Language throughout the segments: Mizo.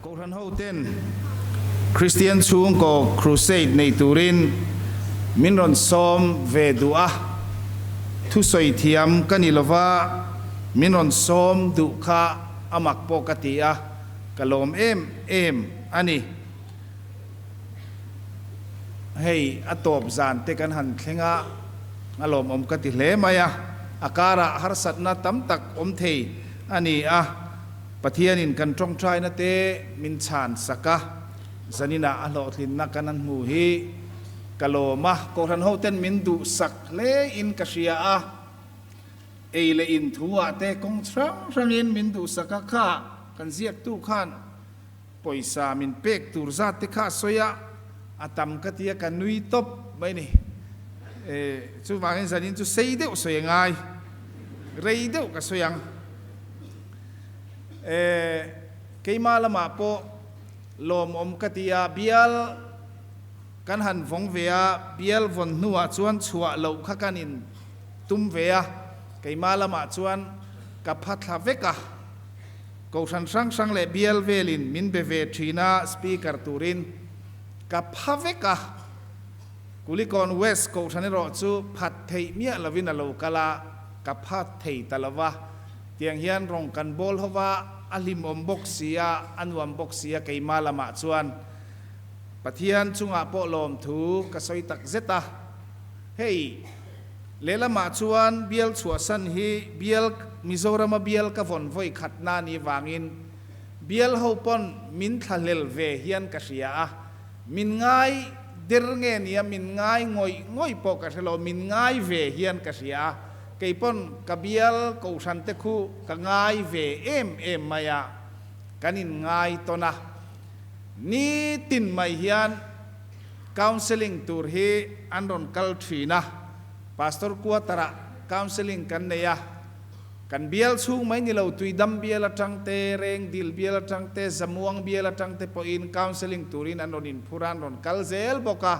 Kohhran hoten Kristian chhungkaw crusade nei turin min rawn sawm ve duh a, thusawi thiam ka ni lova min rawn sawm duh kha a mak pawh ka ti a, ka lawm em em a ni. Hei a tawp zan te kan han thleng a, a lawmawm ka ti hle mai a, a karah harsatna tam tak awm thei a ni a, Pathianin kan tawngtaina te min chhan sak a, zaninah a hlawhtlinna kan han hmu hi ka lawm a, Kohhran hoten min duhsak hle in ka hria a, ei leh in thu ah te kawng hrang hrangin min duhsak a, kha kan ziaktu khan Pawisa min pek tur zat te kha a sawi a, a tam ka ti a, ka nui tawp mai ni. E, chuvangin zanin chu sei deuh sawi a ngai, rei deuh ka sawi ang. E, keimah lamah pawh lawmawm ka ti a, bial kan han vawng ve a, bial vawn hnuah chuan chhuah loh kha kan in tum ve a, keimah lamah chuan ka pha thla vek a. Kohhran hrang hrang leh bial velin min be ve thin a, Speaker turin ka pha vek a. Kulikawn West Kohhran erawh chu phat theih miah lovin a lo kal a, ka pha thei ta lo va. Tiang hian rawng kan bawl ho va, a hlimawm bawk si a, a nuam bawk si a keimah lamah chuan Pathian chungah pawh lawmthu ka sawi tak zet a. Hei. Lehlamah chuan bial chhuahsan hi bial Mizorama bial ka vawn vawi khatna ni vangin bial ho pawn min thlahlel ve hian ka hria a, min ngai der nge nia min ngai ngawih ngawih pawh ka hre lo, min ngai ve hian ka hria a, kei pawn ka bial kohhran te khu ka ngai ve em em mai a, kan in ngai tawn a, nitin mai hian. Counselling tur hi an rawn kal thin a, Pastor quarter-ah counselling kan nei a, kan bial chhung mai ni lo Tuidam bial atang te, Rengdil bial atang te, Zamuang bial atang te pawhin counselling turin an rawn inphur a, an rawn kal zel bawk a,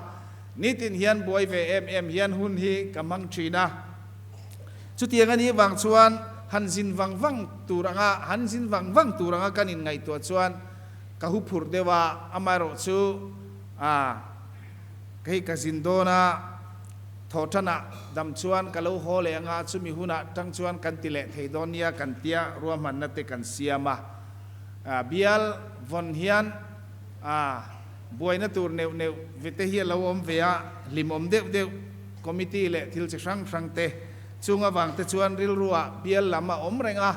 nitin hian buai ve em em hian hun hi ka hmang thin a. Chutiang a nih vang chuan han zin vang vang tur anga han zin vang vang tur anga kan inngaihtuah chuan ka hu phurh deuh a, amaherawh chu A, kei ka zin dawn a, thawhṭanah dam chuan ka lo haw leh anga chumi hunah ṭang chuan kan ti leh thei dawn nia kan tia ruahmanna te kan siam a. A, bial vawn hian a, buaina tur neuh neuh vete hi a lo awm ve a, hlimawm deuh deuh committee leh thil chi hrang hrang te chung avang te chuan rilruah bial lam a awm reng a,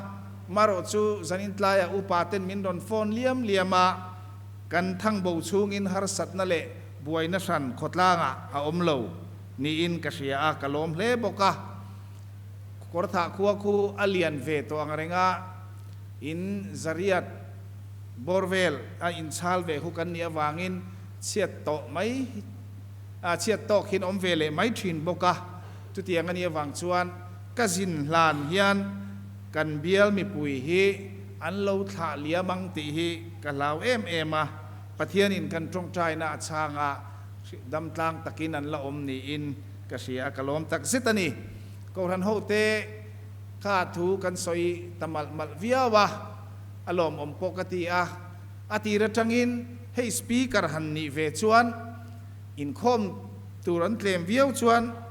marawh chu zanin tlaiah upa ten min rawn phone liam liam a, Kan thangbo chhungin harsatna leh buaina hran khawtlangah a awm lo niin ka hria a, ka lawm hle bawk a. Kawrthah khua khu a lian ve tawh ang reng a, in zariat bawr vel a inchhal ve khu kan nih avangin chhiat tawh mai a chhiat tawk hian awm ve leh mai thin bawk a. Chutiang a nih avang chuan ka zin hlan hian kan bial mipui hi An lo thlah liam ang tih hi ka hlau em em a, Pathianin kan tawngtaina a chhang a, damtlang takin an la awm niin ka hria a, ka lawm tak zet a ni. Kohhran hote kha thu kan sawi ta malh malh viau a, a lawmawm pawh ka ti a, a tir atangin hei speaker han nih ve chuan inkhawm tur an tlem viau chuan,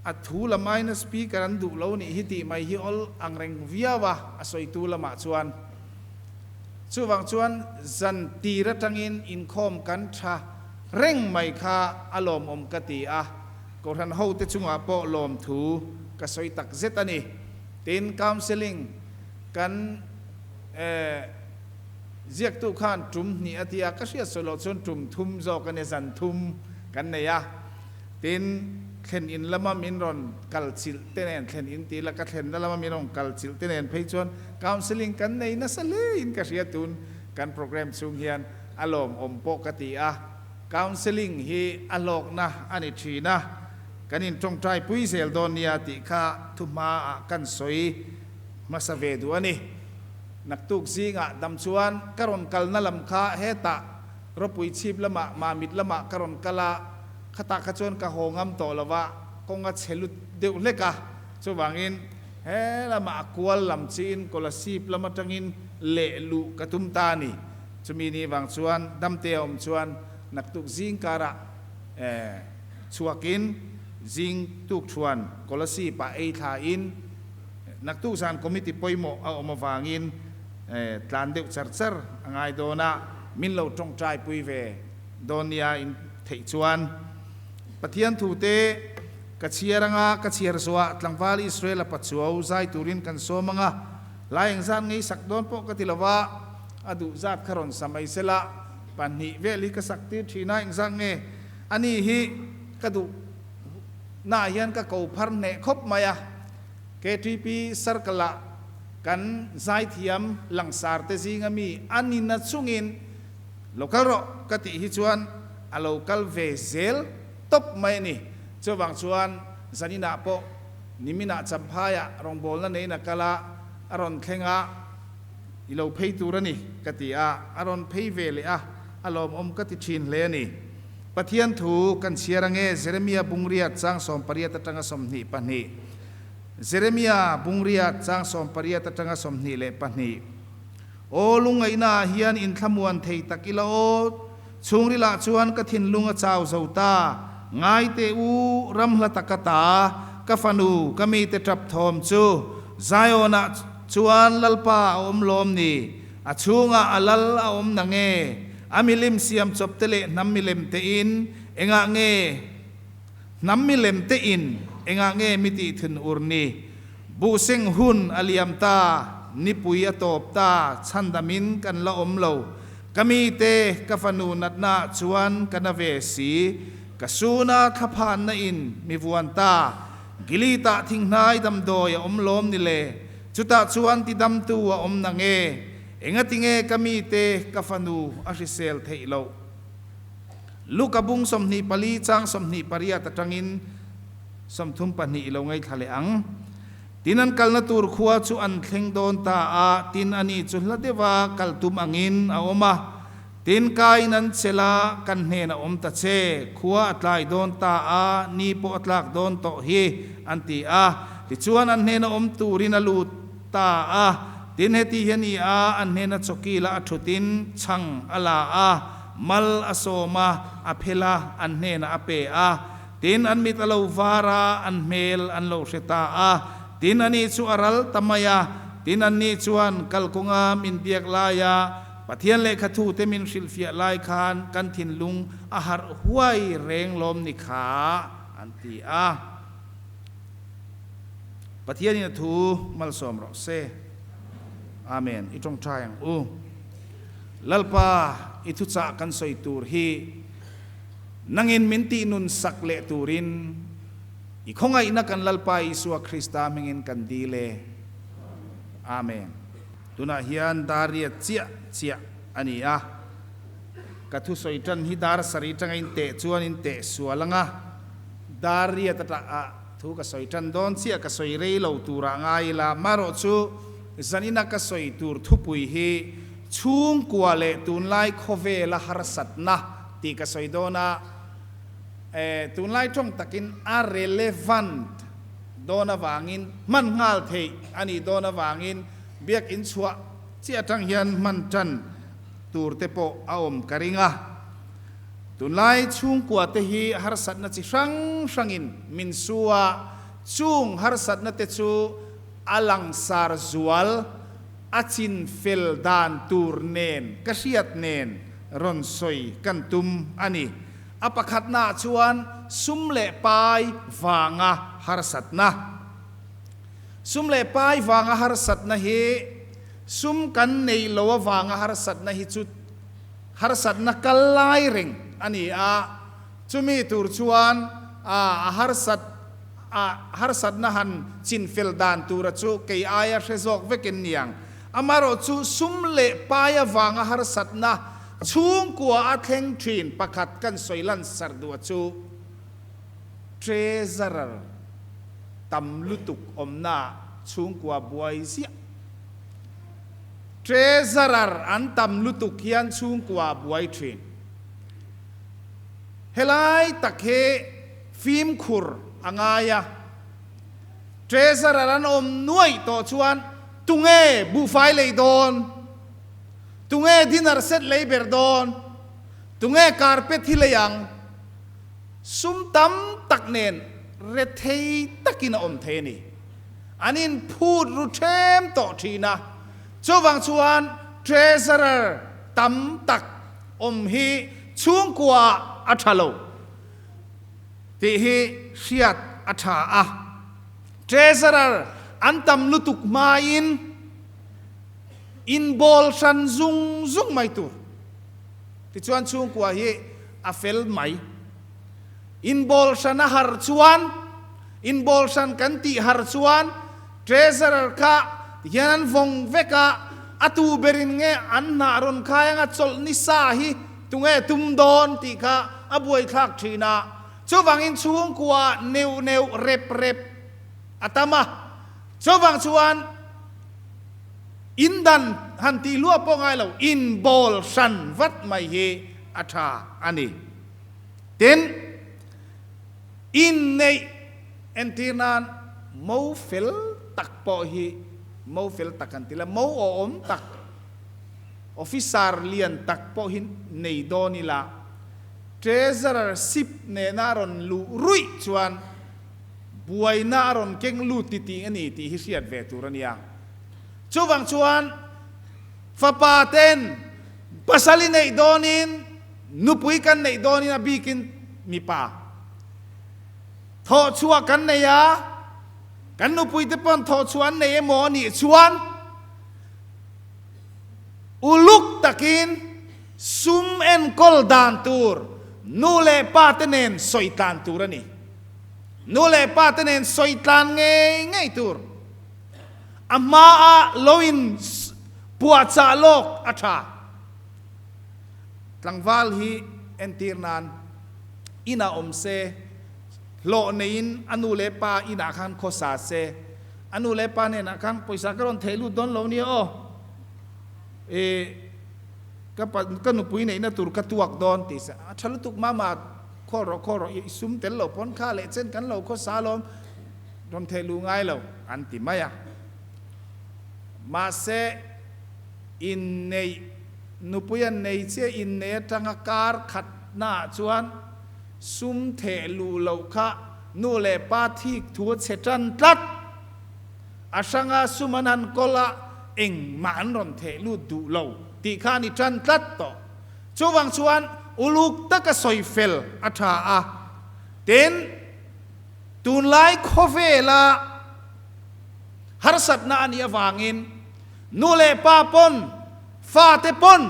A thu lam aina speaker an duh lo nih hi tih mai hi awl ang reng viau a, a sawitu lamah chuan. Chuvang chuan zan tir atangin inkhawm kan tha reng mai kha a lawmawm ka ti a, Kohhran hote chungah pawh lawmthu ka sawi tak zet a ni. Tin, counselling kan ziaktu khan tum hnih a ti a, ka hriat sawi loh chuan tum thum zawk a ni, zan thum kan nei a. Tin, thlen in lama min rawn kal chilh te nen, thlen in tih la ka thlenna lama min rawn kal chilh te nen phei chuan counselling kan nei nasa hle in ka hria tun kan programme chhung hian a lawmawm pawh ka ti a, counselling hi a hlawkna a ni thin a, kan in tawngtai pui zel dawn nia tih kha thuhma ah kan sawi hmasa ve duh a ni. Naktuk zingah dam chuan ka rawn kalna lam kha hetah Ropui chhip lamah Mamit lamah ka rawn kal a, khatah kha chuan ka haw ngam tawh lo va, kawng a chhe lut deuh hlek a, chuvangin he lamah a kual lam chiin Kolasib lam atangin leh luh ka tum ta a ni. Chumi ni vang chuan damte a awm chuan naktuk zing karah chhuakin zing tuk thuan Kolasib ah ei thla in naktuk zan committee pawimawh a awm avangin tlan deuh char char a ngai dawn a, min lo tawngtai pui ve dawn nia in theih chuan Pathian thu te ka chhiar anga ka chhiar zawhah tlangval Israel a pachuau zai turin kan sawm anga lai engzat ngei sak dawn pawh ka ti lova a duh zat kha rawn sa mai sela pahnih vel hi ka sak tir thin a engzat nge ani hi ka duh naah hian ka ko phar hneh khawp mai a KTP circle ah kan zaithiam langsar te zinga mi a ni na chungin lo kal rawh ka tih hi chuan a lo kal ve zel tawp mai a ni. Chuvang chuan zaninah pawh niminah Champhaiah rawngbawlna neiin a kal a, a rawn thleng a, i lo phei tur a ni ka ti a, a rawn phei ve leh a, a lawmawm ka ti thin hle a ni. Pathian thu kan chhiar ange Jeremia bungriat chang 18 atanga 22. Jeremia bungriat chang 18 atanga 22. Aw lungngaihna ah hian inthlamuan thei tak ila aw, chhungrilah chuan ka thinlung a chau zo ta, ngai teh u ram hla taka ta, ka fanu ka mite tap thawm chu Zion ah chuan Lalpa a awm lawm ni, a chhungah a lal a awm na nge? A milim siam chawp te leh hnam milem te in engah nge hnam milem te in engah nge mi tih thun ur ni? Buhseng hun a liam ta, nipui a tawp ta, chhandam in kan la awm lo. Ka mi te, ka fanu natna ah chuan ka na ve si, ka suna thlaphanna in mi vuan ta. Gilead ah thinghnai damdawi a awm lawm ni le? Chutah chuan tidamtu a awm na nge? Engatinge ka mite ka fanu a hrisel theih loh? Luka bung 24 chang 28 atangin 32 i lo ngaithla leh ang. Tin an kalna tur khua chu an thleng dawn ta a, tin ani chu hla deuha kal tum angin a awm a. Tin kain an chelh a, kan hnenah awm ta che, khua a tlai dawn ta a, ni pawh a tlak dawn tawh hi, an ti a. Tichuan an hnena awm turin a lut ta a. Tin heti hi a ni a, an hnena chawkila a thutin chhang a la a, mal a sawm a, a phel a, an hnenah a pe a. Tin an mit a lo var a, an hmel an lo hre ta a. Tin ani chu a ral ta mai a. Tin anni chuan kalkawnga min biak laia Pathian lehkha thute min hrilhfiah lai khan kan thinlung a harh huai reng lawm ni kha, an ti a. Pathianin a thu malsawm rawh se. Amen. I tawngtai ang u. Lalpa, i thuchah kan sawi tur hi nangin min tih nun sak leh turin i khawngaihna kan Lalpa Isua Krista hmingin kan dil e. Amen. Tunah hian dar riat chiah chiah a ni a, ka thusawi tan hi dar sarih tanga in teh chuan in teh sual anga dar riat atah thu ka sawi tan dawn chiah ka sawi rei lo turah ngai ila, marawh chu zanina ka sawi tur thupui hi chhungkua leh tunlai khawvela harsatna tih ka sawi dawn a, tunlai tawng takin a relevant. Dawn avangin hman nghal theih a nih dawn avangin biakinn chhuah chiah atang hian hman tan tur te pawh a awm ka ring a. Tunlai chhungkua te hi harsatna chi hrang hrangin min su a, chung harsatna te chu a langsar zual a chin fel dan tur nen ka hriat nen rawn sawi kan tum a ni. A pakhatnaah chuan sum leh pai vanga harsatna. Sum leh pai vanga harsatna hi sum kan nei lo avanga harsatna hi chu harsatna kal lai reng a ni a, chumi tur chuan a harsat a harsatna han chinfel dan tura chu kei aia hre zawk vekin niang. Amaherawh chu sum leh pai avanga harsatna Chhungkua a thleng thin pakhat kan sawi lan sarh duh a chu Treasurer tam lutuk awmna chhungkua buai ziah. Treasurer an tam lutuk hian chhungkua a buai thin. Helai tak hi fimkhur a ngai a, Treasurer an awm nuaih tawh chuan tunge buhfai lei dawn? Tunge dinner set lei ber dawn? Tunge carpet hi lei ang? Sum tam tak nen rethei takin a awm thei a ni. An inphut ru ṭhem tawh ṭhin a, chuvang chuan treasurer tam tak awm hi chhungkua a ṭha lo tih hi hriat a ṭha a. Treasurer an tam lutuk hmain inbawl hran zung zung mai tur. Tichuan chhungkua hi a fel mai. Inbawl hran a har chuan, inbawl hran kan tih har chuan Treasurer kha hian an vawng vek a, a tu berin nge an hnah rawn khai anga chawlh ni sa hi tunge tum dawn tih kha a buaithlak thin a. Chuvangin chhungkua neuh neuh rep rep a tam a. Chuvang chuan indan han tih hluah pawh ngai lo, inbawl hran vat mai hi a tha a ni. Tin, inneih entir nan mo fel tak pawh hi mo fel tak an ti la, mo awhawm tak, officer lian tak pawh hi nei dawn ila, treasurer ship nena a rawn luh ruih chuan buaina a rawn keng lut ti tih a ni tih hi hriat ve tur a nia. Chuvang chuan fapa ten pasal i neih dawnin, Nupui kan neih dawnin a bikin mipa thawhchhuah kan nei a, kan nupuite pawn thawhchhuah an nei emaw a nih chuan uluk takin sum enkawl dan tur nu leh pa te nen sawi tlan tur a ni. Nu leh pa te nen sawi tlan ngei ngei tur. A hmaah lo in puahchah lawk a tha. Tlangval hi entir nan inah awm se, hlawh neiin a nu leh pa inah khan khawsa se, a nu leh pa hnenah khan pawisa ka rawn theih lut dawn lo nia aw, i ka pa ka nupui neihna tur ka tuak dawn tih se, a tha lutuk mama khawl rawh khawl rawh i sum tel lo pawn kha leh chen kan lo khawsa alawm rawn theih luh ngai lo an ti mai a. Mahse inneih Nupui an nei chiah innei atanga kar khatnaah chuan sum theh luh loh kha nu leh pa thik thu a chhe tan tlat. A hranga sum an han kawl a, engmah an rawn theh lut duh lo tih kha a ni tan tlat tawh. Chuvang chuan uluk taka sawi fel a tha a. Tin, tunlai khawvela harsatna a nih avangin Nu leh pa pawn, fate pawn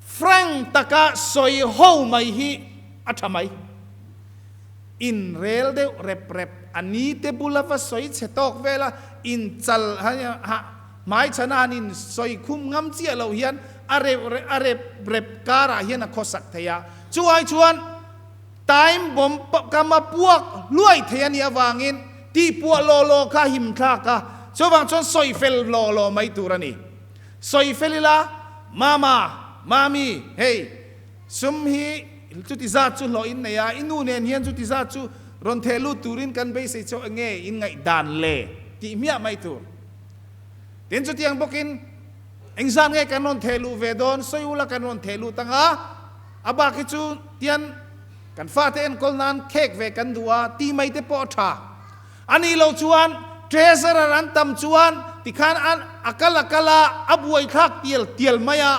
frank taka sawi ho mai hi a tha mai. In rel deuh rep rep a ni te bula va sawi chhe tawk vel a, in chal hmai chhana han in sawi khum ngam chiah loh hian a reuh a rep rep karah hian a khawsak thei a. Chu ai chuan time bomb kama puak hluai thei a nih avangin tihpuah law law kha him thlak a, chuvang chuan sawi fel law law mai tur a ni. Sawi fel ila, Mama, Mami, hei, sum hi chuti zat chu hlawh in nei a, i nu nen hian chuti zat chu rawn theh lut turin kan beisei chauh eng nge in ngaihdan le tih hmiah mai tur. Tin, chutiang bawkin engzat nge kan rawn theh luh ve dawn, sawi ula kan rawn theh lut ang a, A bak hi chu tian kan fate enkawl nan khek ve kan duh a tih mai te pawh a tha. A nih loh chuan treasurer an tam chuan tikhan an a kal a kal a, a buaithlak tial tial mai a.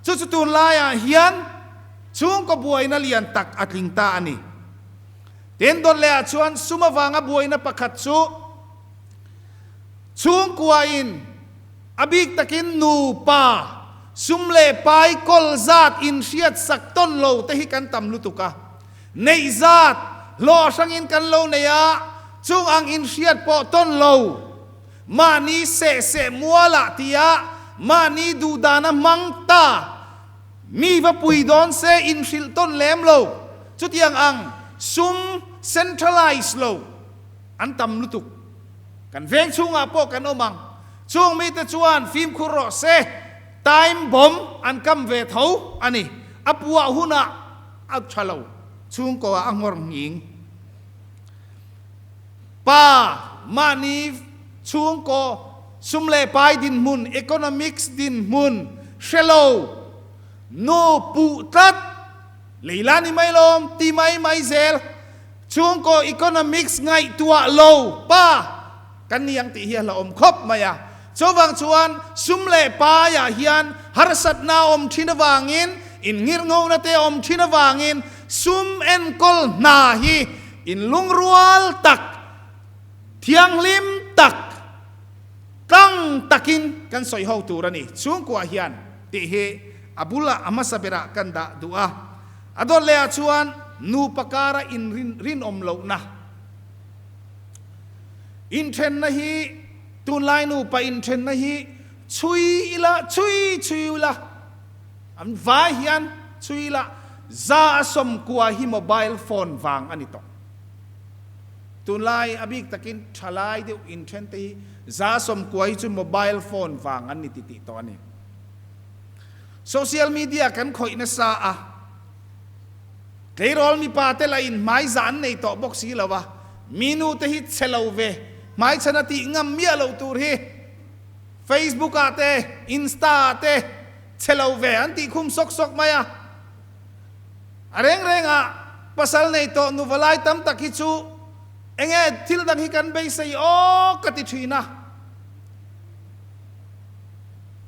Chu chu tunlaiah hian chhungkaw buaina lian tak a tling ta a ni. Tin dawt lehah chuan sum avanga buaina pakhat chu chhungkuain A bik takin nupa sum leh pai kawl zat inhriat sak tawn lo te hi kan tam lutuk a. Neih zat hlawh hrangin kan lo nei a, chung ang inhriat pawh tawn lo. Mahni seh seh mualah tia mahni duhdana hmang ta mi va pui dawn se inhrilh tawn lem lo. Chutiang ang sum centralize lo an tam lutuk. Kan veng chhungah pawh kan awm ang. Chung mite chuan fimkhur rawh se, time bomb an kam ve tho a ni. A puah hunah a tha lo, chhungkaw ah a nghawr nghing. Pa mahni chhungkaw sum leh pai dinhmun, economics dinhmun, hre lo, nu puh tlat, Leila ni mai lawm ti mai mai zel, chhungkaw economics ngaihtuah lo pa kan ni ang tih hi a hlauhawm khawp mai a. Chuvang chuan sum leh paiah hian harsatna a awm thin avangin, innghirnghona te a awm thin avangin sum enkawl hna hi inlungrual tak, thianghlim tak, tlang takin kan sawi ho tur a ni chhungkuah hian tih hi a bulah a hmasa berah kan dah duh a. A dawt lehah chuan nupa kara inrinawm lohna, inthenna hi tunlai nupa inthenna hi chhui ila, chhui chhui ula, an vai hian chhui ila, 190 hi mobile phone vang a ni tawh. Tunlai a bik takin thalai deuh inthen te hi 190 hi chu mobile phone vang an ni ti tih tawh a ni. Social media kan khawih nasa a, tleirawl mipa te lah in hmaiza an nei tawh bawk si lo a, mi nu te hi chhe lo ve, hmaichhan a tih ngam miah loh tur hi Facebook ah te, Insta ah te chhe lo ve an tih khum sawk sawk mai a. A reng reng ah pasal nei tawh nuva lai tam tak hi chu enge thil dang hi kan beisei aw ka ti thin a.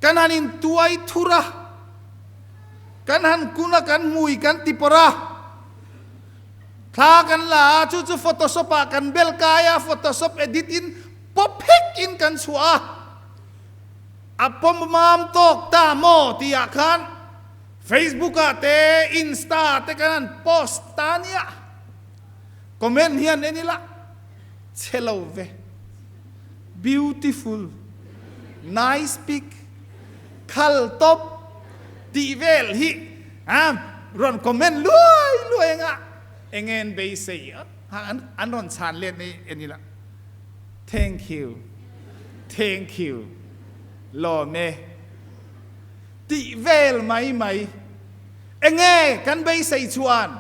Kan han intuai thur a, kan han kun a, kan hmui kan ti pawrh a, thla kan la a, chu chu photoshop ah kan bel kai a, photoshop edit in pawp hek in kan chhuah a, a pawm mam tawk ta maw tih ah khan Facebook ah te Insta ah te kan han post ta nia, comment hian en ila chhe lo ve. Beautiful, nice pic, khal tawp tih vel hi a rawn comment luai luai anga enge an beisei a an rawn chhan let nei en ila thank you, thank you, lawm e tih vel mai mai enge kan beisei chuan.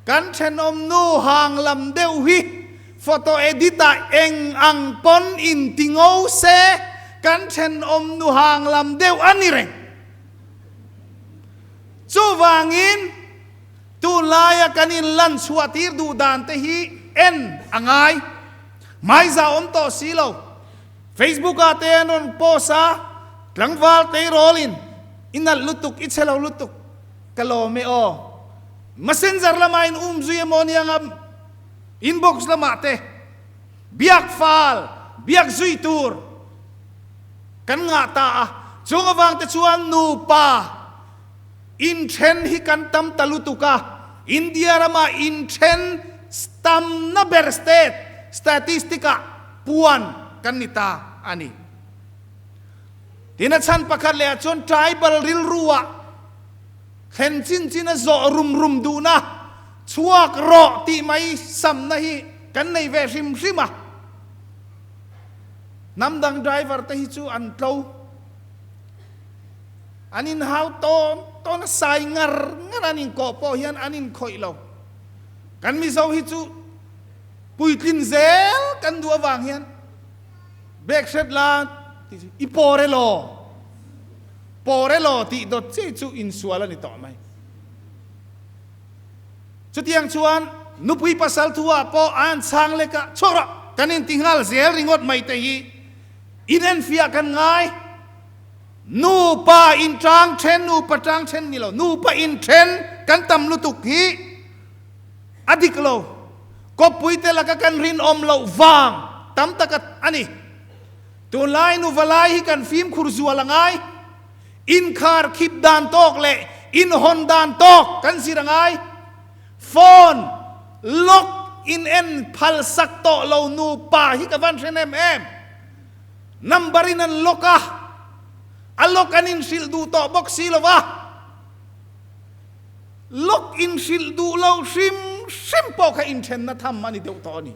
Kan thenawm nu hang lam deuh hi photo edit ah eng ang pawn in ti ngo se kan thenawm nu hang lam deuh a ni reng. Chuvangin tunlaia kan in lan chhuah tir duh dan te hi en a ngai. Hmaiza awm tawh si lo. Facebook ah te an rawn post a, tlangval teirawlin i nalh lutuk, i chhe lo lutuk. Ka lawm e aw. Messenger lamah in um zui emaw nia ngam? Inbox lamah te biak fal, biak zui tur kan ngah ta a. Chung avang te chuan nupa inthen hi kan tam ta lutuk a. India ramah inthen tamna ber state statistic ah puan kan ni ta a ni. Tin a chhan pakhat leh ah chuan tribal rilru ah thlen chin chin a zawh rum rum duhna chhuak rawh tih mai samna hi kan nei ve hrim hrim a. Hnam dang driver te hi chu an tlo. An inhau tawn tawn a, sai ngar ngar an inkawh pawh hian an inkhawih lo. Kan Mizo hi chu puitlin zel kan duh avang hian Bag hret la tih chu i pawr elaw? Pawr elaw tih dawt chiah chu insual a ni tawh mai. Chutiang chuan nupui pasal thu ah pawh a an chhang lek a, chhuak rawh kan inti nghal zel ringawt mai te hi inenfiah kan ngai. Nupa inṭang ṭhen, nupa ṭang ṭhen ni lo, nupa inṭhen kan tam lutuk hi a dik lo. Kawppui te laka kan rinawm loh vang tam tak a ni. Tunlai nuva lai hi kan fimkhur zual a ngai. Inkhar khip dan tawk leh inhawn dan tawk kan zir a ngai. Phone lock in en phal sak tawh lo nupa hi ka van hre nem em. Number in an lock a, a lock an inhrilh duh tawh bawk si lo va. Lock inhrilh duh lo hrim hrim pawh kha inthenna tham a ni deuh tawh a ni.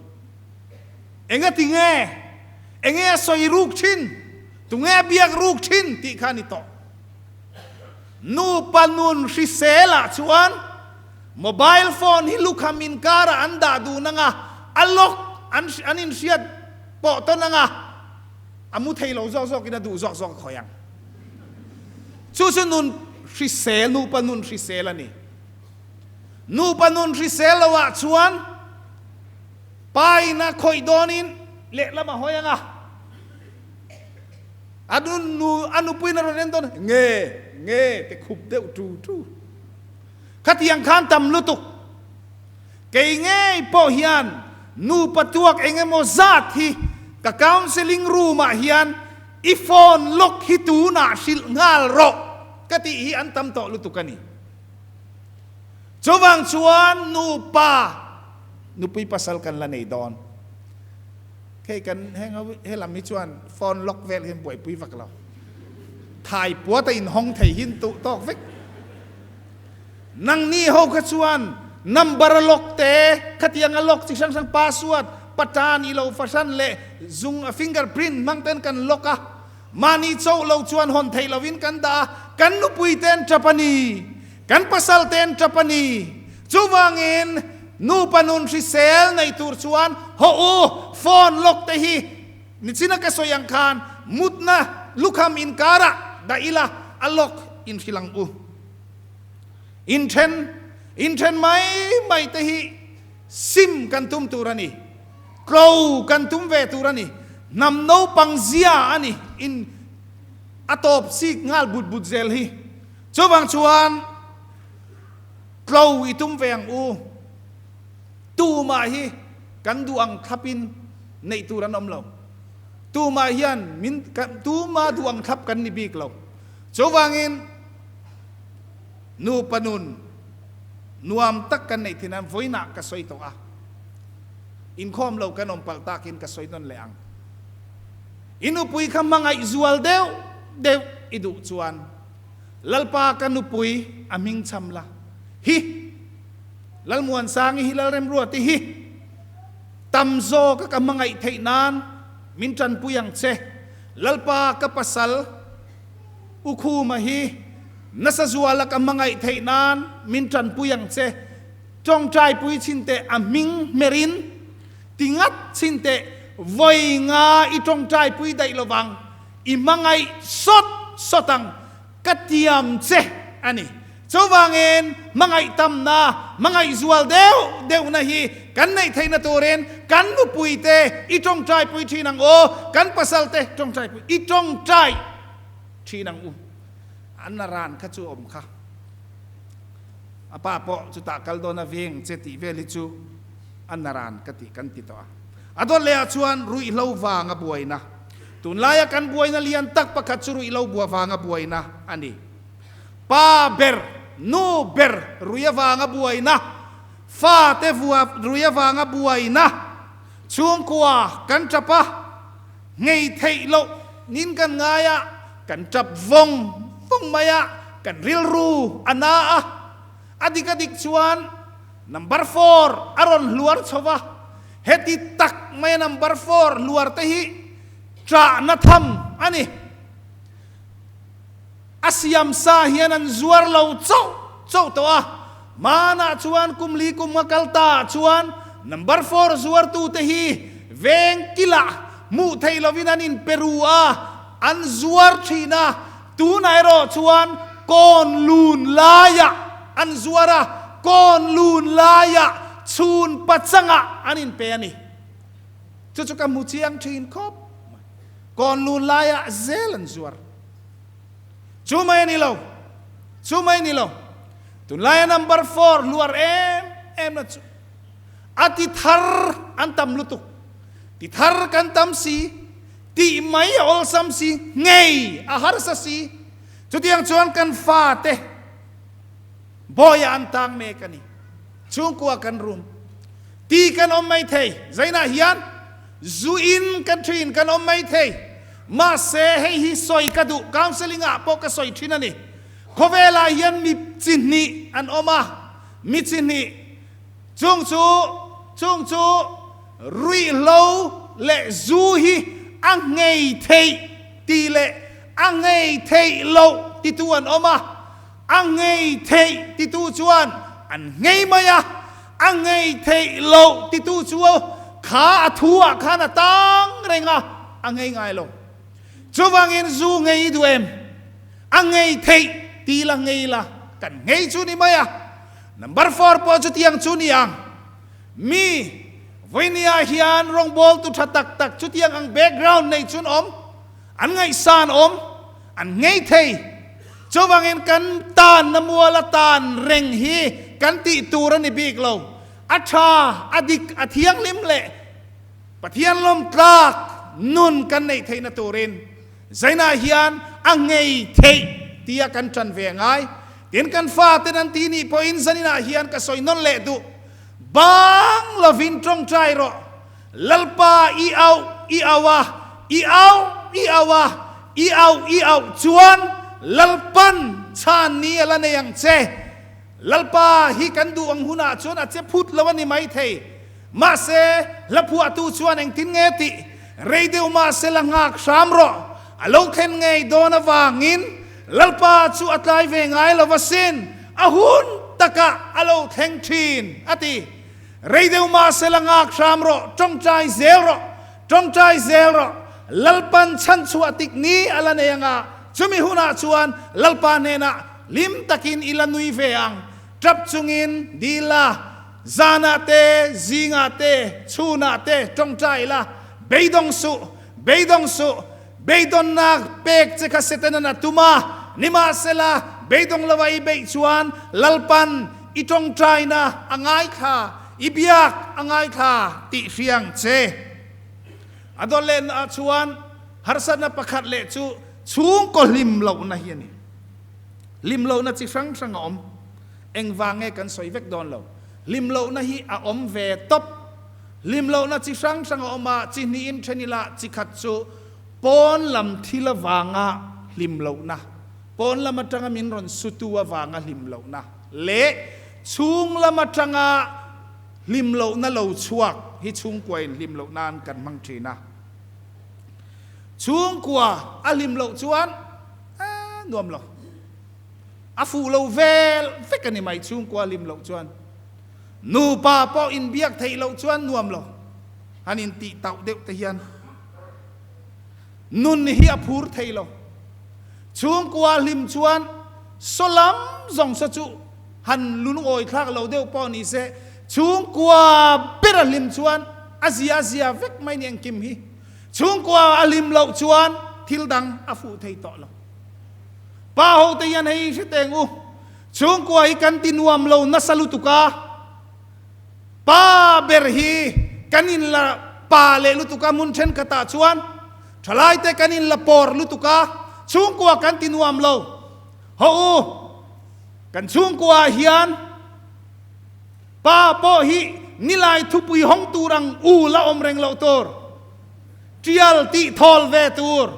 Engati nge? Enge a sawi ruk thin? Tunge a biak ruk thin? tih kha a ni tawh. Nupa nun hriselah chuan mobile phone hi lukham inkarah an dah dun anga, a lock an an inhriat pawh tawn anga, a mu thei lo zawk zawkin a duh zawk zawk a khawi ang. Chu chu nun hrisel, nupa nun hrisel a ni. Nupa nun hrisel lo ah chuan pa in a khawih dawnin lehlam a hawi ang a, a nun nu a nupuiin a rawn en dawn nge nge te khup deuh tu tu. Khatiang khan tam lutuk. Kei ngei pawh hian nupa tuak eng emaw zat hi ka counselling room ah hian i phone lock hi tunah hrilh nghal rawh ka tih hi an tam tawh lutuk a ni. Chuvang chuan nupa nupui pasal kan la nei dawn. Hei kan heng ho helam hi chuan phone lock vel hian buaipui vak lo. Thai puat a inhawng thei hin tuh tawk vek. Nangni ho kha chuan number a lock te, khatiang a lock chi hrang hrang password, patan i lo fahran leh zung a finger print hmang ten kan lock a, mahni chauh lo chuan hawn theih lovin kan dah a, kan nupui te an tap a ni, kan pasal te an tap a ni. Chuvangin nupa nun hrisel nei tur chuan hawh u, phone lock te hi nichina ka sawi ang khan mutna lukham inkarah dah ila a lock inhrilh ang u. Inthen, inthen mai mai te hi sim kan tum tur a ni. Tlo kan tum ve tur a ni. Hnam naupang zia a ni. In a tawp sik nghal but but zel hi. Chuvang chuan tlo i tum ve ang u. Tumah hi kan duh ang thlapin neih tur an awm lo. Tumah hian min, tumah duh ang thlap kan ni bik lo. Chuvangin nupa nun nuam tak kan neih thin a, vawiinah ka sawi tawh a, inkhawm lo kan awm palh takin ka sawi nawn leh ang. I nupui kha hmangaih zual deuh deuh i duh chuan Lalpa ka nupui a hming cham la hi, Lalmuansangi hi Lalremruati hi tam zawka ka hmangaih theih nan min tanpui ang che, Lalpa ka pasal U Khuma hi nasa zuala ka hmangaih theih nan min tanpui ang che. Tawngtaipui chhin teh a hming hmerin ti ngat chhin teh vawi nga i tawngtaipui daih lovang i hmangaih sawt sawt ang ka tiam che a ni. Chuvangin hmangaih tamna, hmangaih zual deuh deuhna hi kan neih theihna turin kan nupuite i tawngtaipui thin ang u, kan pasalte tawngtaipui i tawngtai thin ang u. An la ran kha chu awm kha. A pa pawh chutah kal dawn a veng che tih vel hi chu a na ran ka tih kan ti tawh a. A dawt leh ah chuan ruihhlo vanga buaina. Tunlaia kan buaina lian tak pakhat chu ruihhlo bua vanga buaina a ni. Pa ber, nu ber rui avanga buaina, fate vua rui avanga buaina, chhungkua kan tap a, ngei theih loh nin kan ngai a, kan tap vawng vawng mai a, kan rilru a na a, a dik a dik chuan number four a rawn hluar chho va, heti tak maia number four hluar te hi ṭahna tham a ni. A siam sa hian an zuar lo chauh chauh tawh a, hmanah chuan kum li kum nga kal ta ah chuan number four zuartute hi veng kilah hmuh theih lovin an inpe ru a, an zuar thin a, tunah erawh chuan kawn lun laiah an zuar a, kawn lun laiah chhun pachangah an inpe a ni. Chu chu ka hmu chiang thin khawp mai. Kawn lun laiah zel an zuar. Chu mai a ni lo, chu mai a ni lo. Tunlaia number four hluar em em na chu a ti thar an tam lutuk. Ti thar kan tam si, tih mai a awlsam si, ngei a harsa si. Chutiang chuan kan fate bawiah an tang mek a ni. Chhungkua kan rum. Ti kan awm mai thei. Zainah hian Zu in kan thin kan awm mai thei. Mahse hei hi sawi ka duh, counselling ah pawh ka sawi thin a ni. Khawvel ah hian mi chi hnih an awm a, mi chi hnih. Chung chu, chung chu ruihhlo leh zu hi a nghei theih ti leh a nghei theih loh titu an awm a. A nghei theih titu chuan an nghei mai a, a nghei theih loh titu chu kha a thu ah khan a tang reng a, a nghei ngai lo. Chuvangin zu nghei i duh em? A ngei theih ti la ngei la, kan ngei chu ni mai a. Number four pawh chutiang chu ni ang. Mi, vawinia hian rawngbawltu tha tak tak chutiang ang background nei chun awm, an ngaihsan awm, an ngei thei. Chuvangin kan tanna muala tan reng hi kan tih tur a ni bik lo. A tha, a dik, a thianghlim leh Pathian lawmtlak nun kan neih theihna turin Zainah hian a ngei theih tia kan tan ve ngai. Tin kan faten an ti nih pawhin zaninah hian ka sawi nawn leh duh. Bang lovin tawngtai rawh. Lalpa i auh i auh a, i auh i auh a, i auh i auh chuan Lalpan chhan ni a la nei ang che. Lalpa hi kan duh ang hunah chuan a che phut lo a ni maithei. Mahse, hlaphuahtu chuan engtin nge tih rei deuh mahse la nghak hram rawh. A lo thlen ngei dawn avangin Lalpa chu a tlai ve ngai lo asin, a hun takah a lo thleng thin, a ti. Rei deuh mahse la nghak hram rawh, tawngtai zel rawh, tawngtai zel rawh. Lalpan chhanchhuah tik ni a la nei anga, chumi hunah chuan Lalpa hnenah hlim takin i la nui ve ang. Tap chungin dil la, zanah te, zingah te, chhunah te tawngtai la, beidawng suh, beidawng suh, beidawnnak pek che kha Setanan a tum a, nimahsela beidawng lova i beih chuan Lalpan i tawngtaina a ngaithla, i biak a ngaithla tih hriang che. A dawt lehna ah chuan harsatna pakhat leh chu chhungkaw hlim lohna hi a ni. Hlim lohna chi hrang hrang a awm. Engvang nge kan sawi vek dawn lo. Hlim lohna hi a awm ve tawp. Hlim lohna chi hrang hrang a awm a, chi hnihin then ila chi khat chu pawn lam thil avanga hlim lohna, pawn lam atanga min rawn sutu avanga hlim lohna leh chhung lam atanga hlim lohna lo chhuak hi chhungkuain hlim loh nan kan hmang thin a. Chhungkua a hlim loh chuan eh nuam lo. A fuh lo vel vek a ni mai chhungkua hlim loh chuan. Nupa pawh inbiak theih loh chuan nuam lo. Han intih tauh deuh te hian nun hi a phur thei lo. Chhungkua hlim chuan saw lam zawng saw chu han lungawi thlak lo deuh pawh ni se, chhungkua ber a hlim chuan a zia a zia vek mai ni engkim hi. Chhungkua a hlim loh chuan thil dang a fuh thei tawh lo. Pa ho te hian hei hre teng u, chhungkua hi kan ti nuam lo nasa lutuk a, pa ber hi kan in la pa leh lutuk a hmun thenkhatah chuan thalai te kan in la pawr lutuk a, chhungkua kan ti nuam lo. Haw u, kan chhungkua ah hian pa pawh hi nilai thupui hawng tur ang u la awm reng loh tur, tial tih thawl ve tur,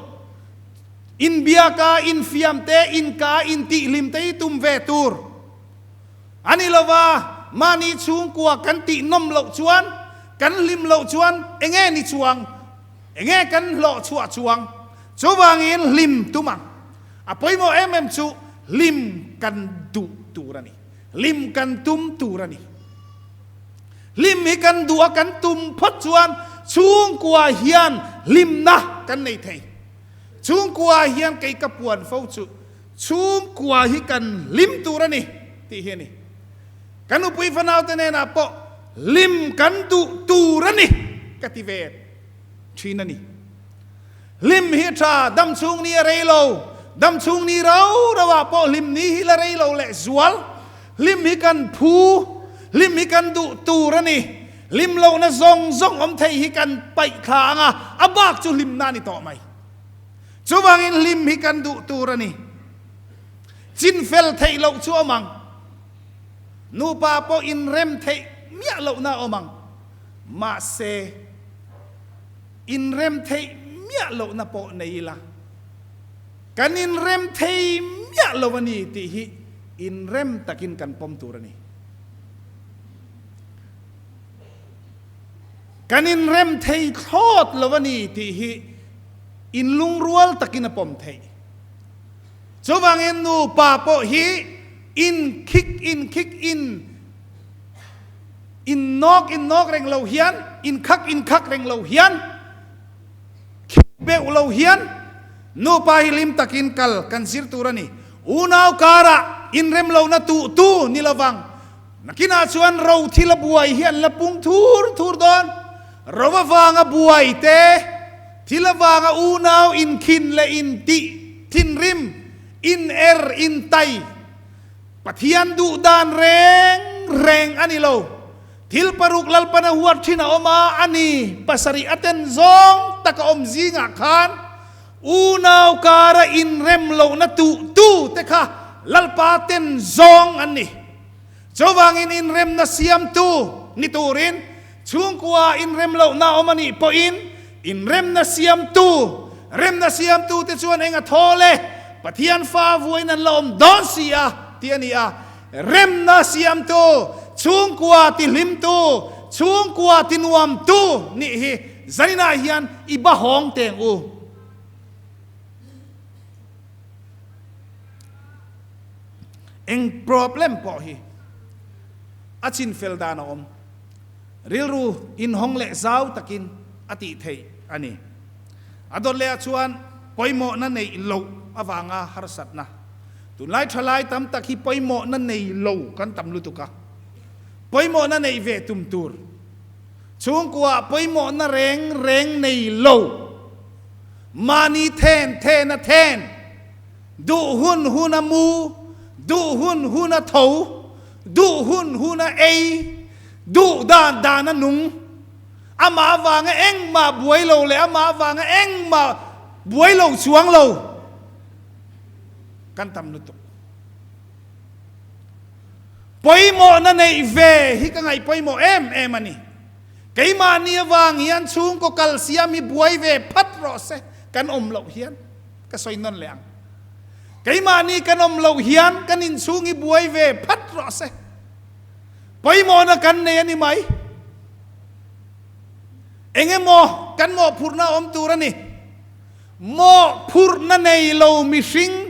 Inbiaka, infiam te, inka, intihhlim te hi tum ve tur a ni lova, mahni chhungkua kan tih nawm loh chuan, kan hlim loh chuan enge ni chuang, enge kan hlawh chhuah chuang? Chuvangin hlim tum ang. A pawimawh em em chu hlim kan duh tur a ni, hlim kan tum tur a ni. Hlim hi kan duh a kan tum phawt chuan chhungkua hian hlimna kan nei thei. Chhungkua hian kei ka puan fo chu chhungkua hi kan hlim tur a ni tih hi a ni. Ka nupui fanaute nenah pawh hlim kan duh tur a ni ka ti ve thin a ni. Hlim hi tha, dam chhung ni a rei lo, dam chhung ni rau rauah pawh hlim ni hi la rei lo leh zual. Hlim hi kan phu, hlim hi kan duh tur a ni. Hlim lohna zawng zawng awm thei hi kan paih thla ang a, a bak chu hlimna a ni tawh mai. Chuvangin hlim hi kan duh tur a ni. Chin fel theih loh chu awm ang. Nupa pawh inrem theih miah lohna a awm ang. Mahse, inrem theih miah lohna pawh nei ila, kan inrem thei miah lo a ni tih hi inrem takin kan pawm tur a ni. Kan inrem thei thlawt lo a ni tih hi inlungrual takin a pawm theih. Chuvangin nupa pawh hi inkhik inkhik in innawk innawk reng lo hian, inkhak inkhak reng lo hian, khik beuh lo hian. Nupa hi hlim takin kal kan zir tur a ni. Unau karah inrem lohna tuh tu ni lovang. Nakinah chuan ro thil a buai hi an la pung thur thur dawn. Ro avanga buai te, thil avanga unau inkhin leh intih thinrim, in er, intai, Pathian duh dan reng reng a ni lo. Thil paruk Lalpana huat thin a awm a, a ni pasarih a ten zawng tak a awm zingah khan unau kara inrem lohna tuh tu te kha Lalpa ten zawng an ni. Chuvangin inremna siamtu ni turin chhungkua inrem lohna a awm a nih pawhin inremna siamtu, remna siamtu te chuan eng a thawl e, Pathian fa vuain an la awm dawn si a tih a ni a. Remna siamtu, chhungkua tihlimtu, chhungkua tinuamtu nih hi zaninah hian i ba hawng teng u. Eng problem pawh hi a chinfel dan a awm. Rilru inhawng leh zau takin a tih theih a ni. A dawt lehah chuan pawimawhna neih loh avanga harsatna. Tunlai thalai tam tak hi pawimawhna nei lo kan tam lutuk a, pawimawhna neih ve tum tur chhungkuaah pawimawhna reng reng nei lo, mahni then then a then, duh hun hun a mu, duh hun hun a tho, duh hun hun a ei, duh dan dan a nung, amah avanga engmah buai lo leh amah avanga engmah buai lo chuang lo. Kan tam lutuk. Pawimawhna neih ve hi ka ngaih pawimawh em em a ni. Keimahni avang hian chhungkaw kal siam hi buai ve phat rawh se kan awm loh hian ka sawi nawn leh ang. Keimahni kan awm loh hian kan inchhung hi buai ve phat rawh se. Pawimawhna kan nei a ni mai. Eng emaw kan mawhphurhna awm tur a ni. Mawhphurhna nei lo mihring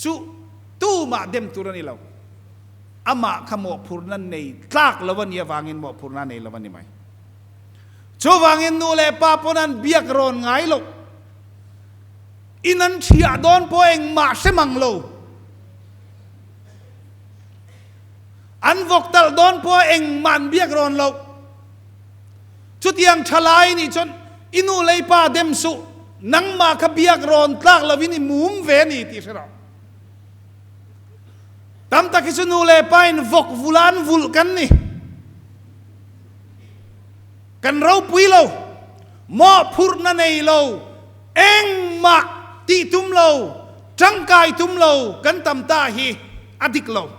chu tumah dem tur a ni lo. Amah kha mawhphurhna nei tlak lo a nih avangin mawhphurhna a nei lo a ni mai. Chuvangin nu leh pa pawn an biak rawn ngai lo. In an thiah dawn pawh engmah hre mang lo. An vawk talh dawn pawh engmah an biak rawn lo. Chutiang tha lai nih chuan i nu lei pa dem suh, nangmah kha biak rawn tlak lovin i mum ve a ni tih hre rawh. Tam tak hi chu nu leh pa in vawk vula an vulh kan ni. Kan ropui lo, mawhphurhna nei lo, engmah tih tum lo, tangkai tum lo kan tam ta hi a dik lo.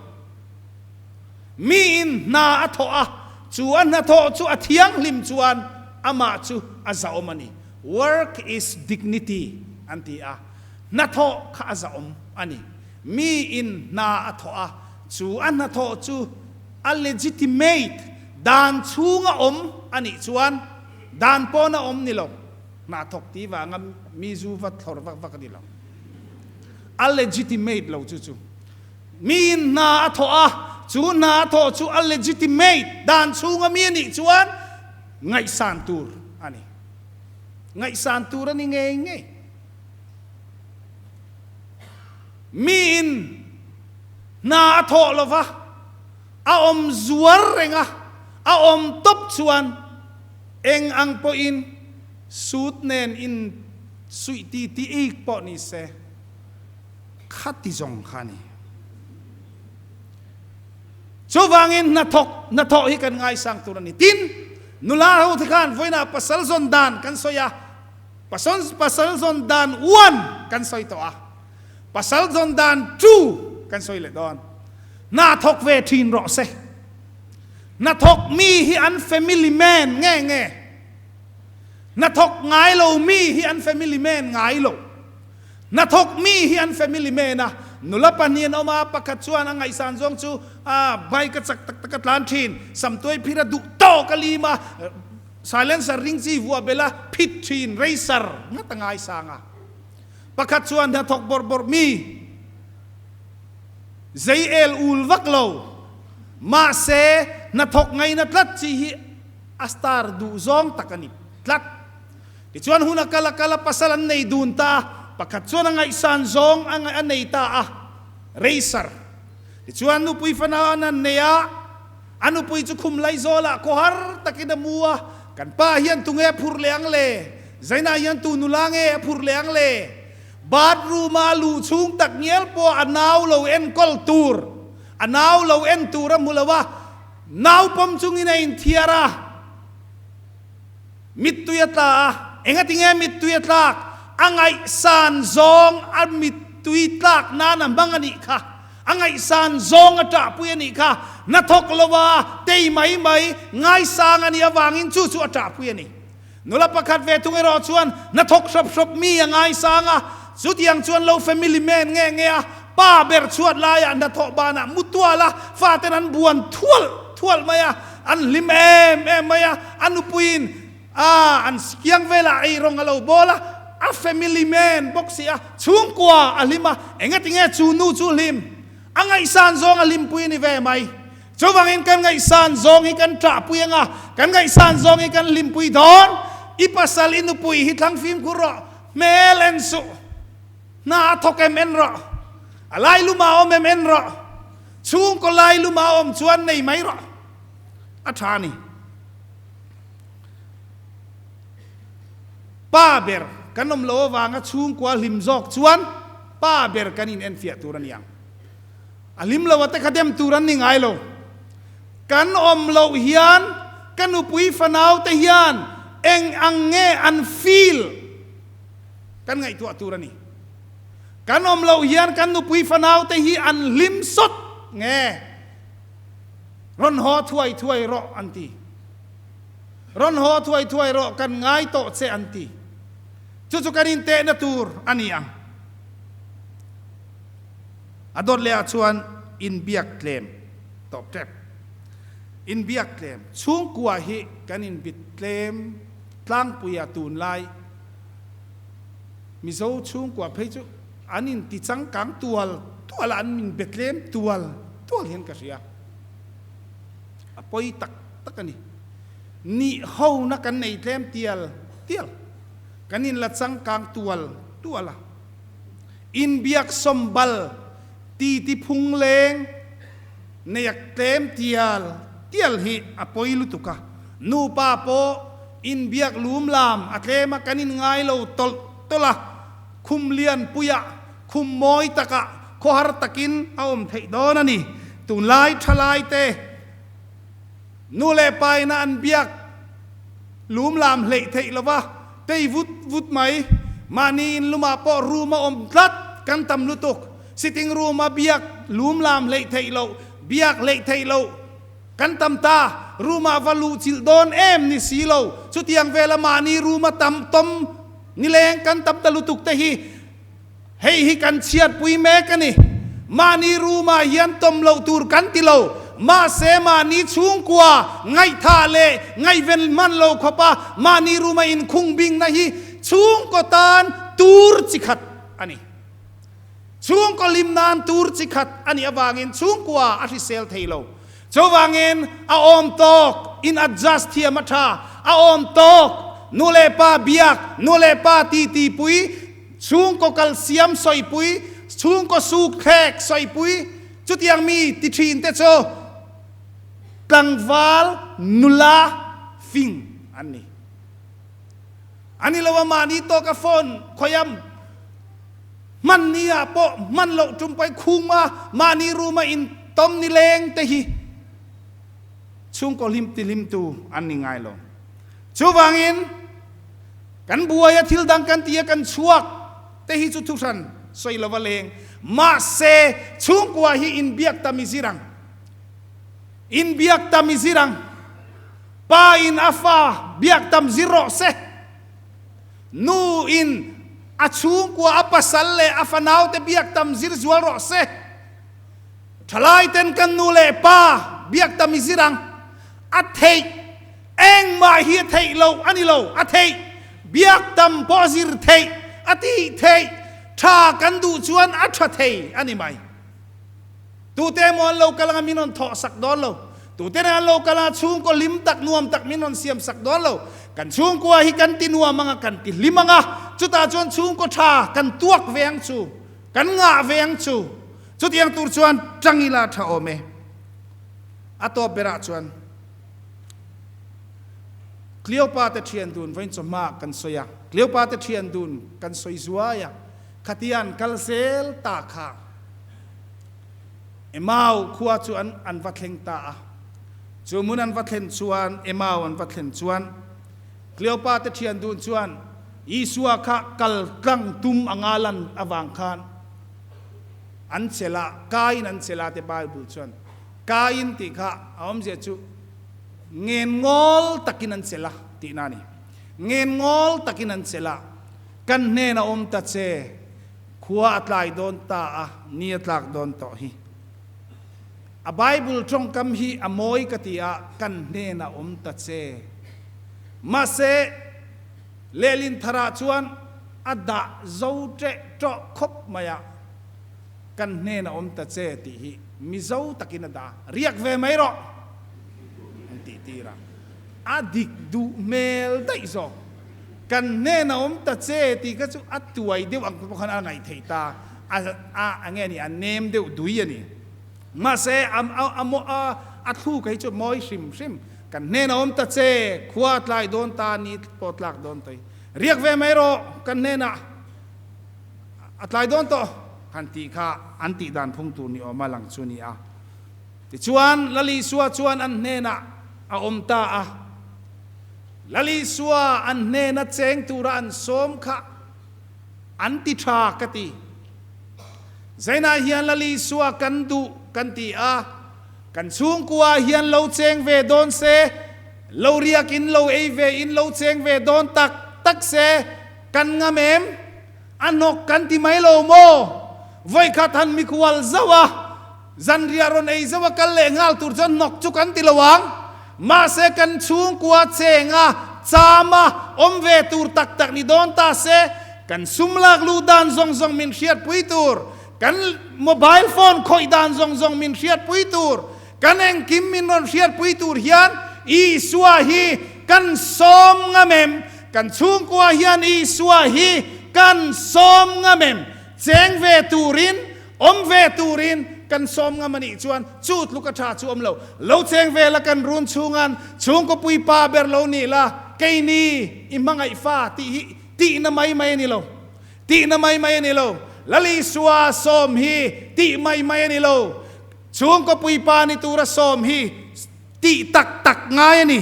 Miin hna a thawh a, chu a hnathawh chu a thianghlim chuan amah chu a zahawm a ni. Work is dignity an ti a, hnathawh kha a zahawm a ni. Miin hna a thawh a, chu a hnathawh chu a legitimate, dan chhunga awm a nih chuan dan pawna awm ni lo, hna thawk ti vanga mi zu va thlawr vak vak a ni lo. A legitimate lo chu chu. Miin hna a thawh a, chu hna a thawh chu a legitimate, dan chhunga mi a nih chuan ngaihsan tur a ni. Ngaihsan tur a ni ngei ngei. Miin hna a thawh lova, a awm zuar reng a, a awm tawp chuan eng ang pawhin suit nen in suih ti ti ik pawh ni se, Khati zawng kha a ni. Chuvangin hnathawk, hnathawh hi kan ngaisang tur a ni. Tin, nula ho te khan vawiinah pasal zawn dan kan sawi a, pasal, pasal zawn dan one kan sawi tawh a, pasal zawn dan two kan sawi leh dawn. Hna thawk ve thin rawh se. Hnathawk mi hi an family man nge nge? Hnathawk ngai lo mi hi an family man ngai lo. Hnathawk mi hi an family man a, nula pahnih an awm a, pakhat chuan a ngaihsan zawng chu a bike a chak tak tak a tlan thin, samtuai phir a duh tawk a lim a, silencer ring chi vuah bel a phit thin, racer ngat a ngaisang a. Pakhat chuan hnathawk bawrh bawrh mi zei el ul vak lo, mahse hnathawk ngaina tlat chi hi a star duh zawng tak a ni tlat. Tichuan hun a kal a kal a, pasal an nei dun ta a, pakhat chuan a ngaihsan zawng a nei ta a, racer. Tichuan nupui fanau an han nei a, a nupui chu khum laizawlah khawhar takin a mu a, kan pa hian tunge a phurh leh ang le? Zainah hian tu nula nge a phurh leh ang le? Bathroom a luh chhung tak ngial pawh a nau lo enkawl tur, a nau lo en tur a hmu lo a, nau pawm chungin a inthiar a, mittui a tla a, engatinge mittui a tlak? A ngaihsan zawng a mittui tlak nan a hmang a nih kha, a ngaihsan zawng a ṭahpui a nih kha, hnathawk lo a tei mai mai ngaisang a nih avangin chu chu a ṭahpui a ni. Nula pakhat ve thung erawh chuan hnathawk hrap hrap mi a ngaisang a, chutiang chuan lo family man nge nge a, pa ber chhuat laiah hnathawh banah mu tual a, faten an buan thual thual mai a, an hlim em em mai a, a nupuiin a an kiang velah eirawng a lo bawl a, a family man bawk si a, chhungkua a hlim a, engatinge chu nu chu hlim? A ngaihsan zawng a hlimpui a ni ve mai. Chuvangin kan ngaihsan zawng hi kan ṭahpui ang a, kan ngaihsan zawng hi kan hlimpui dawn. I pasal, i nupui hi thlang fimkhur rawh, hmel en suh, hna a thawk em en rawh, a lailuma a awm em en rawh, chhungkaw lailuma a awm chuan nei mai rawh, a ṭha a ni. Pa ber kan awm lo avanga chhungkua hlim zawk chuan pa ber kan inenfiah tur a ni ang. A hlim lo a te kha dem tur an ni ngai lo. Kan awm loh hian ka nupui fanau te hian eng ang nge an feel kan ngaihtuah tur a ni. Kan awm loh hian kan nupui fanau te hi an hlim sawt nge rawn haw thuai thuai rawh an ti. Rawn haw thuai thuai rawh kan ngai tawh che an ti. Chu chu kan intehna tur a ni ang. A dawt leh ah chuan inbiak tlem tawp tep. Inbiak tlem chhungkua hi kan inbit tlem tlangpui a tunlai Mizo chhungkua phei chu an inti changkang tual tual a, an inbe tlem tual tual hian ka hria. A pawi tak tak a ni. Nih hona kan nei tlem tial tial. Kan inla changkang tual tual a. Inbiak sawmbal titi phung leng neiak tlem tial tial hi a pawi lutuk a, nupa pawh inbiak lum lam a tlem a, kan inngai lo tawlh tawlh a, khum lian puiah, khum mawi takah khawhar takin a awm theih dawn a ni. Tunlai thalaite nu leh pa ina an biak lum lam hleih theih lova tei vut vut mai. Mahni in lumah pawh room a awm tlat kan tam lutuk. Sitting room a biak lum lam hleih theih loh, biak hleih theih loh kan tam ta. Room ah va luh chilh dawn em ni si lo. Chutiang vela mahni room a tam tawm nileng kan tam ta lutuk te hi Hei hi kan chhiatpui mek a ni. Mahni room-ah hian tawm loh tur kan ti lo. Mahse mahni chhungkua ngaihthah leh ngaihven hman lo khawpa mahni room-a inkhung bingna hi chhungkaw tan tur chi khat a ni. Chhungkaw hlim nan tur chi khat a nih avangin chhungkua a hrisel thei lo. Chuvangin a awm tawk in adjust thiam a tha. A awm tawk nu leh pa biak, nu leh pa titi pui, Chhungkaw kalsiam sawipui, chhungkaw suk thlek sawipui, chutiang mi ti thin te chu tlangval nula fing an ni. A ni lo a mahni tawka phone khawiam hman ni ah pawh hman loh tum pawi khum a mahni room a in tawm ni leng te hi chhungkaw hlim ti hlim tu an ni ngai lo. Chuvangin. Kan buai a thil dang kan ti a kan chhuak te hi chu thuhran sawi lova leng. Mahse, chhungkua hi inbiak ta mi zir ang. Inbiak ta mi zir ang. Pa in a fa biak tam zir rawh se. Nu in a chhungkua a pasal leh a fanau te biak tam zir zual rawh se. Thalai ten kan nu leh pa biak ta mi zir ang. A theih. Engmah hi a theih loh a ni lo, a theih. Biak tam pawh a zir theih, a tih theih. Tha kan duh chuan a tha thei a ni mai. Tute emaw an lo kal anga min rawn thawh sak dawn lo. Tute nen an lo kal a, chhungkaw hlim tak nuam tak min rawn siam sak dawn lo. Kan chhungkua hi kan ti nuam ang a, kan ti hlim ang a, chutah chuan chhungkaw tha kan tuak ve ang chu, kan ngah ve ang chu. Chutiang tur chuan tang ila tha awm e. A tawp berah chuan Cleopa te thian dun vawiin chawhma kan sawi a, Cleopa te thian dun kan sawi zuai a, khatian kal zel ta kha Emau khua chu an an va thleng ta a. Chu hmun an va thlen chuan, Emau an va thlen chuan, Cleopa te thian dun chuan Isua kha kal tlang tum anga lan avang khan an chelh a, kaiin an chelh a te Bible chuan kaiin tih kha a awmzia chu ngenngawl takin an chelh a tihna a ni. Ngenngawl takin an chelh a, kan hnena awm ta che. Khua a tlai dawn ta a, ni a tlak dawn tawh hi. A Bible tawngkam hi a mawi ka ti a, kan hnenah awm ta che. Mahse, lehlin tharah chuan a dah zo ṭeh ṭawh khawp mai a, kan hnenah awm ta che tih hi Mizo takin a dah a, riak ve mai rawh an tih tir a. A dik duh hmel daih zawk. Kan hnenah awm ta che tih kha chu a tuai deuh ang pawh khan a ngaih theih ta. A a a nge ni a nem deuh dui a ni. Mahse a a a a a thluk hi chu mawi hrim hrim. Kan hnenah awm ta che, khua a tlai dawn ta, ni pawh tlak dawn tawh i. Riak ve mai rawh, kan hnenah a tlai dawn tawh han tih kha an tih dan phung tur ni awma lang chu a ni a. Tichuan Lal Isua chuan an hnenah a awm ta a. Lal Isua an hnena cheng tura an sawm kha an ti tha ka ti. Zainah hian Lal Isua kan duh kan ti a, kan chhungkua hian lo cheng ve dawn se, lo riak in lo ei ve in lo cheng ve dawn tak tak se, kan ngam em? A hnawk kan ti mai lo maw? Vawikhat han mikhual zauh a, zanriah rawn ei zauh a kal leh nghal tur chuan hnawk chu kan ti lo ang. Mahse kan chhungkua chenga chama awm ve tur tak tak ni dawn ta se, kan sum lak luh dan zawng zawng min hriatpui tur, kan mobile phone khawih dan zawng zawng min hriatpui tur, kan engkim min rawn hriatpui tur hian Isua hi kan sawm ngam em? Kan chhungkua hian Isua hi kan sawm ngam em? Cheng ve turin, awm ve turin kan sawm ngam a nih chuan chu tluk a tha chu awm lo. Lo cheng ve la kan run chhungan chhungkaw puipa ber lo nih la, keini i hmangaih fa tih hi tihna mai mai a ni lo. Tihna mai mai a ni lo. Lal Isua sawm hi tih mai mai a ni lo. Chhungkaw puipa ni tura sawm hi tih tak tak ngai a ni.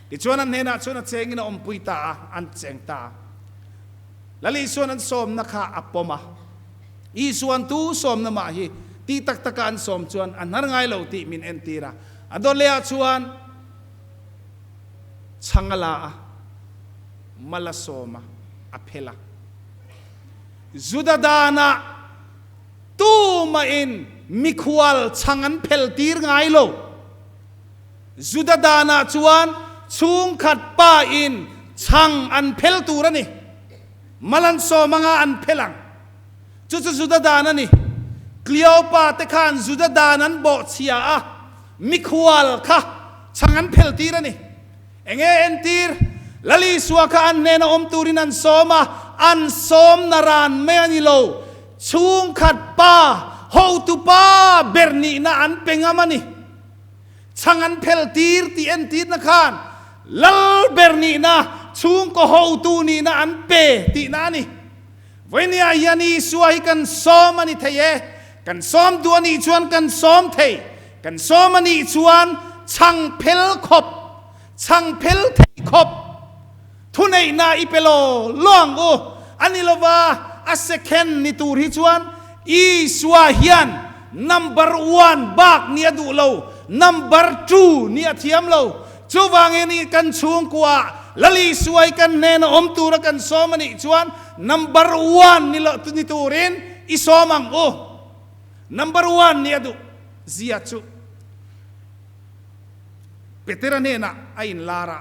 Tichuan an hnenah chuan a chengin a awmpui ta a, an cheng ta a. Lal Isuan an sawmna kha a pawm a. Isuan tu sawmna mah hi tih tak taka an sawm chuan a hnar ngai lo tih min entir a. A dawt lehah chuan chhang a la a, mal a sawm a, a phel a. Juda danah Tumahin mikhual chhang an phel tir ngai lo. Juda danah chuan chhungkhat pa in chhang an phel tur a ni. Mal an sawm anga an phel ang. Chu chu Juda dan a ni. Cleopa te khan Juda dan an bawhchhia a, mikhual kha chhang an phel tir a ni. Enge entir? Lal Isua kha an hnena awm turin an sawm a, an sawm na ran mai a ni lo. Chhungkhat pa, hotu pa ber nihna an pe ngam a ni. Chhang an phel tir tih entirna khan Lal ber nihna, chhungkaw hotu nihna an pe tihna a ni. Vawinia hian Isua hi kan sawm a ni thei e. Kan sawm duh a nih chuan kan sawm thei. Kan sawm a nih chuan chhang phel khawp, chhang phel thei khawp thuneihna i pe law law ang u. A ni lova, a second ni tur hi chuan Isua hian number one bak nih a duh lo, number two nih a thiam lo. Chuvangin i kan chhungkua Lal Isua i kan hnena awm tura kan sawm a nih chuan number one ni lo ni turin i sawm ang u. Number one nih a duh zia chu Petera hnenah a inlar a.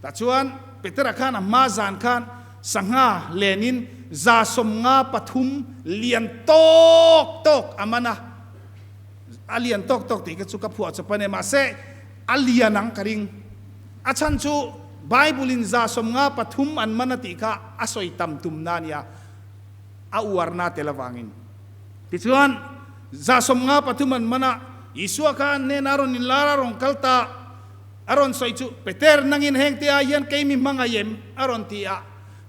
Tah chuan Petera khan a hma zan khan sangha lenin 153 lian tawk tawk a man a. A lian tawk tawk tih kha chu ka phuah chawp a ni. Mahse, a lian ang ka ring. A chhan chu Bible in 53 an man a tih kha a sawi tam tumna a nia, a uarna tel avangin. Tichuan, 53 an man a, Isua kha an hnenah a rawn inlar a, a rawn kal ta. A rawn sawi chu, Peter, nangin hengte ah hian kei mi hmangaih em? a rawn ti a.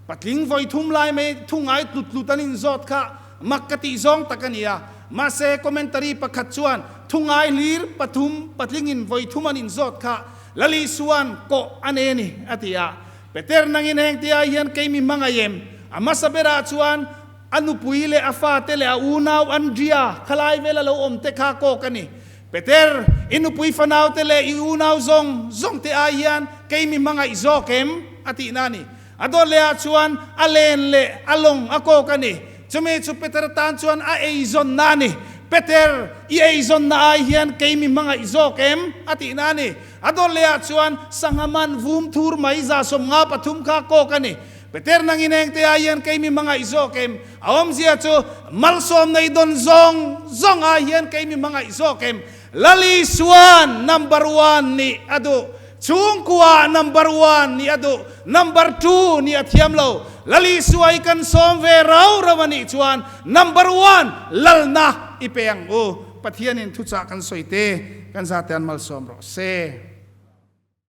Patling vawi thum lai mai thu ngai tlut tlut an inzawt kha mak ka tih zawng tak a ni a. Mahse, commentary pakhat chuan thu ngai hlir pathum patlingin vawi thum an inzawt kha Lali Suan kawh a nei a ni, a ti a. Peter nangin hengte ah hian kei mi hmangaih em? A hmasa berah chuan a nupui leh a fate leh a unau Andria khalai vela lo awm te kha kawk a ni. Peter, i nupui fanaute leh i unau zawng zawng te ai hian kei mi hmangaih zawk em? a tihna a ni. A dawt leh ah chuan a len leh a lawng a kawk a ni. Chumi chu Peter tan chuan a eizawnna a ni. Peter, i eizawnna ai hian kei mi hmangaih zawk em? a tihna a ni. A dawt leh ah chuan sangha man vum thur mai 53 kha kawk a ni. Peter nangin engte ai hian kei mi hmangaih zawk em? A awmzia chu malsawm nei dawn zawng zawng ai hian kei mi hmangaih zawk em? Lali Suan number one nih a duh. Chhungkua number one nih a duh. Number two nih a thiam lo. Lali Suai kan sawm ve rau rau a nih chuan number one lalna i pe ang u. Pathianin thuchah kan sawi te kan zate an malsawm rawh se.